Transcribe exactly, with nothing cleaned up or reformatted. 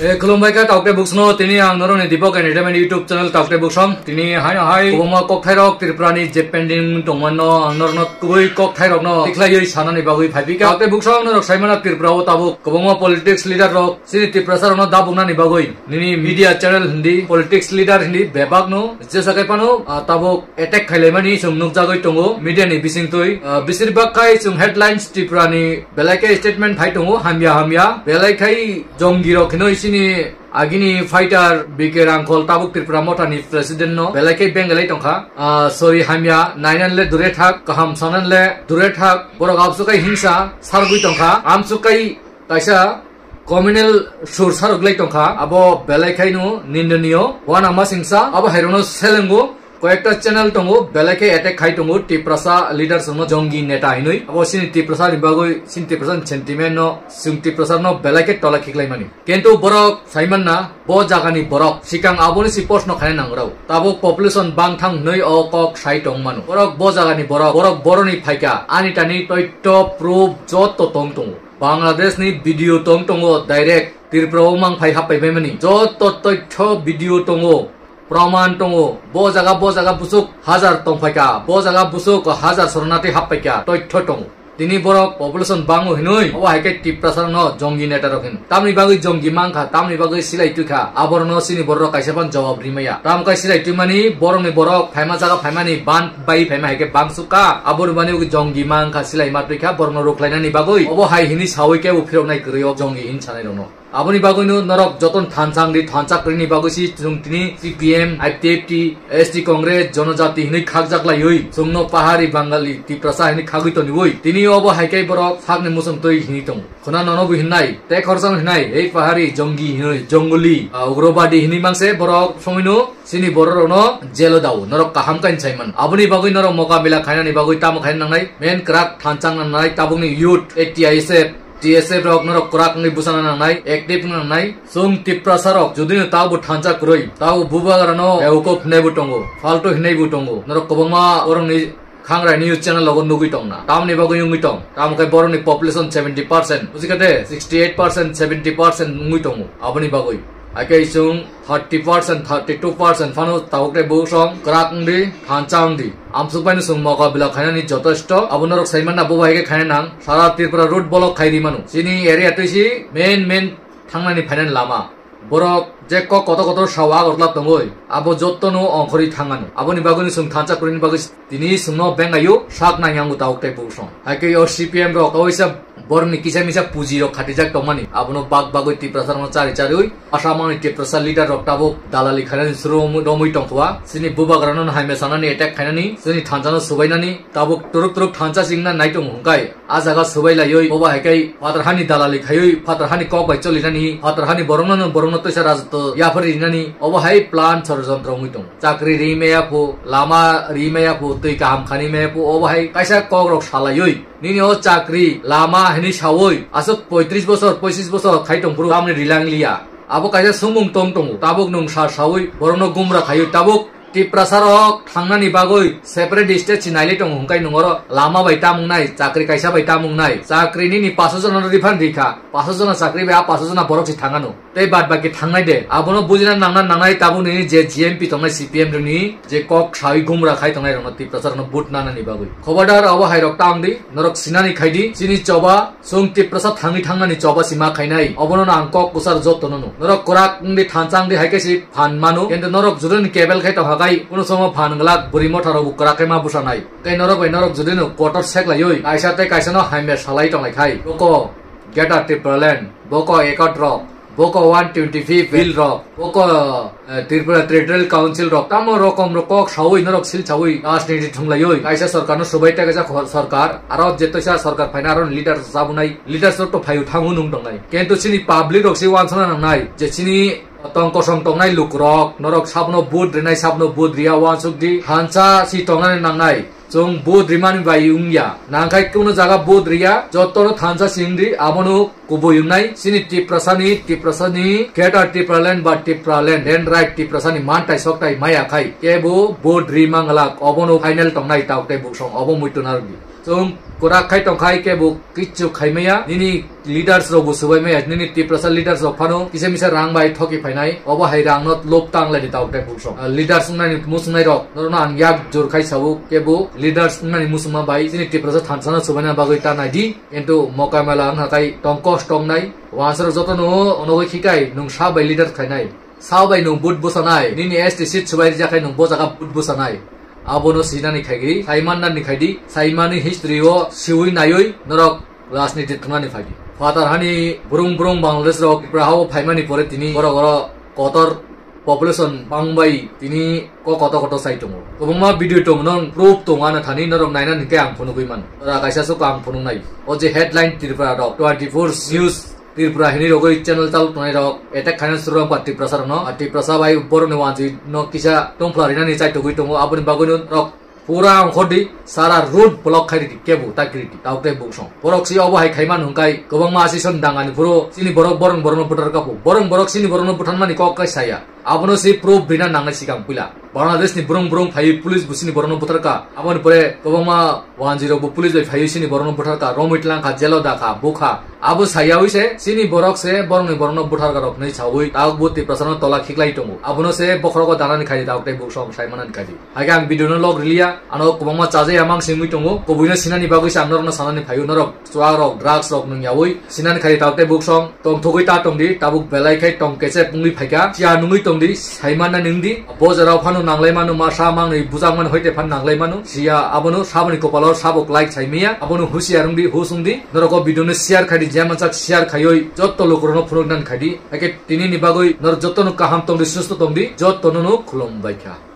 E, khulumbai kha, Taukte Buksno, tini ang norokni Deepak Entertainment YouTube channel Taukte Buksong. Tini haino hai kwbangma kokthairok Tripurani je pending tongmano, ang norokno kubui kokthairokno tikhlaiwi sanani bagwi phaipikha. Taukte Buksong norok saimano Tripura o tabuk kwbangma politics leader rok chini Tiprasa rokno dabuknani bagwi nini media channel hindi, politics leader hindi bebakno jesa kaiphano, ah, tabuk attack khailaimani chwng nukjagwi tongo media ni bisingtwi. Ah, besirbak khai chwng headlines Tripura ni belai khe statement phai tongo, hamya hamya. Belai khai jongi rok hinoi chini agini fighter B K Rangkhol tabuk Tripura Motha ni president no belai khe bengalai tongkha. Ah, sorry, hamya nainan le dure thak, kaham sanan le dure thak. Borok absu kai hingsa sargwi tongkha. Amsu kai kaisa communal sur sarok lai tongkha, abo belai khaino nindoniyo, wana masingsa, abo hairokno selengo, koyekta channel tongo, belai khe attack khai tongo, Tiprasa leaders rokno jongi neta hinwi, abo chini Tiprasa ni bagwi, chini Tiprasa ni sentiment no, chwng Tiprasa no belai khe tola khiklaimani. Kintu borok saimanna, bo jagani borok, sikang aboni si post no khaina nangrao. Tabuk population bangthang hinwi o kok sai tongmano. Borok bo jagani borok, borok boroni phaikha, ani tani toitto proof jotto tong tongo. Bangladesh ni video tong tongo, direct Tripura o mang phai happai bai mani. Joto toitho video tongo, praman tongo. Bo jaga, bo jaga busuk hajar tong phaikha, bo jaga busuk hajar soronati happai kha, toitho tongo. Tini borok population bango hinoi, obo hai khe Tiprasa no jongi neta rok hin. Tamni bagwi jongi mankha, tamni bagwi silai twikha, aborno chini borok kaisa ban jawab rimaya. Tam kai silai twimani, borokni borok phaima jaga phaimani ban bai phaima hai khe bangsukha, aboni bani ugwi jongi mankha, silai ma twikha, borokno rwkhlainani bagwi. Obo hai hini sawi kebo phiroknai kwrwi o jongi hin sanai rokno. Aboni bagwino norok joton thansa wngdi, thansa kwrwini bagwi si chwng tini C P M, I P F T, S T Congress, Jonojati hinwi khakjak laiwi chwngno pahari Bangali Tiprasa hinwi khagwi toniwi. Tini obo hai khe borok sakni muchung twi hinwi tongo. Khuna nono bo hinnai, tei khoroksa hinnai, ei pahari jongi hinwi, jongoli, ah, ugrobadi hinwi mangse borok songwino chini borok rokno jelo dao, norok kaham kain saiman. Aboni bagwi norok mokabila khainani bagwi tamo khaina nangnai, main kwrak thansa nangnai, tabukni youth, A T I S F, T S F rok norok kwrak wngwi bwsana nangnai, active wngna nangnai. Chwng Tiprasa rok jodi no tabo thansa kwrwi, tabo bubagra no beuko hinai bo tongo, falto hinai bo tongo. Norok kwbangma borokni Khangrai news channel logo nugwi tongna. Tamni bagwi wngwi tong. Tamo khe borokni population seventy percent. Bujikhade sixty eight percent, seventy percent wngwi tongo. Aboni bagwi. Hakhe chwng thirty percent, thirty two percent phano tabuk tei bosong kwrak wngdi, thansa wngdi. Amsuk baino chwng mokabila khainani jotosto. Abo norok saimanna bo bai khe khaina nang. Sara Tripura road block khai ri mano. Chini area twi si main main thangnani phainani lama. Borok je kok kotor kotor sao Agartala tongoi, abo jottono ongkhorwi thangano. Aboni bagwino chwng thansa kwrwini bagwi tini chwngno bengaio, sak nangyango tabuk tei bosong. Hakhe o C P M rok kaisa borokni kisa misa puji rok khatijak tongmani, abono bak bagwi Tiprasa rokno chari chariwi, asa mani Tiprasa leader rok tabuk dalali khainani suru romwi tongkha. Chini bubagrano haimya sanani attack khainani, chini thansano subainani, tabuk turuk turuk thansa chingna naitung hwnkhai. A jaga subai laiwi, obo hai khe phatar hani dalali khaiwi, phatar hani kok bai cholinani, phatar hani borokno, borokno twisa rajotw yaphar rinani, obo hai plan chorojontro wngwi tongo. Chakri ri maya phu, lama ri maya phu, twi kaham khani maya phu, obo hai kaisa kok rok salaiwi. Nini o chakri, lama hini sawi, aswk poitris bosor, poichis bosor khai tong phuru tamni rilang liya. Abo kaisa sumung tong tongo. Tabuk nwng sa sawi, borokno gumra khaiwi tabuk Tiprasa rok thangnani bagwi separate state si nailai tongo hwnkhai nwng oro lama bai tamung nai, chakri kaisa bai tamung nai, chakri nini paso jona no refund rikha, paso jona chakri bai a paso jona borok si thangano. Tei bad baki thangnai de, abono bujina nangna nangnai tabuk nini je G M P tongnai C P M rokni je kok sawi gumra khai tongnai rokno Tiprasa rokno vote nanani bagwi. Khobardar abo hai rok tang di, norok sinani khai di, chini choba Chwng Tiprasa thangwi thangnani choba si ma khainai, obono no ang kok kwchar jotto no no. Norok kwrak wngdi thansa wngdi hai khe si phan manu, kintu norok juduni kebel khai tongkha khai, kunu somo phan glak bwrwi motha rok bo kwrak khe ma bwsanai. Tei norok bai norok judino kotor seklaiwi, kaisa tei kaisa no hamya salai tonglai khai. Boko Greater Tipraland, boko ekot rok, boko one twenty fifth bill rok, boko, eh, Tripura Territorial Council rok, tamo rokom rok kok sawi norok sil sawi rajniti thunglaiwi kaisa sorkar no subai tei kaisa khor-, sorkar, aro je toisa sorkar phaina aro leader sabunai, leader sor to phayu thangu nung tongnai. Kintu chini public rok si wansana nangnai je chini tong kosong tongnai lukrok, norok sabno vote rinai, sabno vote riya wansuk di, hansa si tongnani nangnai. Chwng vote rimani bai wngya. Nangkhai kunu jaga vote riya, jotono thansa singdi, abono kubui wngnai. Chini Tiprasani, Tiprasani Greater Tipraland ba Tipraland, land right Tiprasani mantai soktai maya khai. Kebo vote ri manglak, obono final tongnai tabuk tei bosong, obo muitu narwkdi. Chwng kwrak khai tongkhai kebo kichu khaimaya, nini leaders rok bo swbai maya, nini Tiprasa leaders rok phano kisa misa rang bai thoki phainai, obo hai rang no lob tang lai di tawk tei buksong. Ah, leaders wngnani musungnai rok, norokno ang yak jor khai sabo kebo leaders wngnani musungma bai, chini Tiprasa thansa no swbaina bagwi ta nai di, kintu moka mela wngkha kai tong kosto wngnai, wansarok joto no onogoi khikai nwng sa bai leader khainai. Sa bai nwng vote bwsanai, nini S T seat swbai rijak khai nwng bo jaga vote bwsanai. Abono sinani khaigri, saimannani khaidi, saimani history o siwi naiwi norok rajniti thwngnani phaidi. Phatar hani brung brung Bangladesh rok Tripura hao phaimani pore tini borok oro kotor population bangbai tini ko koto koto sai tongo. Kwbangma video tongo, norok proof tongo ano thani norok naina hinkhe ang phunugwi mano. Ora kaisa suko ang phunuknai. O je headline Tripura rok twenty-four news Tripura hini rogwi channel chalo tongnai rok attack khaina suru rok ba Tiprasa rokno, a Tiprasa bai borokni wanjwi no kisa tongphla rinani chaitugwi tongo, aboni bagwi no rok pura ongkhordi sara road block khairidi kebu takiridi tawk tei buksong. Borok si obo hai khaimano hwnkhe kwbangma asison dangani phuru chini borok borok borokno buthar kapu. Borok borok chini borokno butharmani kok kai saya. Abono si proof rina nangnai sikang puila. Bangladesh ni brung brung phaiwi police bo chini borokno butharka. Aboni pore kwbangma wanjwi rok bo police bai phaiwi chini borokno butharka. Romwi tlangkha, jelo dakha, bukha. Abo sayawi se chini borok se borokni borokno butharka rok hinwi sawi tabuk bo Tiprasa no tola khiklai tongo. Abono se bokhorogo danani khaidi tabuk tei buksong saimanani khaidi. Haikhe ang video no log riliya, ano kwbangma chajai amang singwi tongo, kubuino sinani bagwi se ang norokno sanani phaio, norok chuak rok, drugs rok nwng yawi sinani khaidi tabuk tei buksong tongthogwi ta tongdi, tabuk belai khai tong kechep wngwi phaikha, siya nungwi tongdi, saimannani wngdi, bo jorao phano nanglai mano, ma sa mangnwi bujak mani hoite phan nanglai mano, siya abono saboni kopalo sabok like saimaya, abono husiar wngdi, hus wngdi, norok o video no share khaidi, je mansak share khaioi jotto lukurokno phunuknani khaidi, haikhe tinini bagwi norok jottono kaham tongdi, susto tongdi, jottono no khulumbaikha.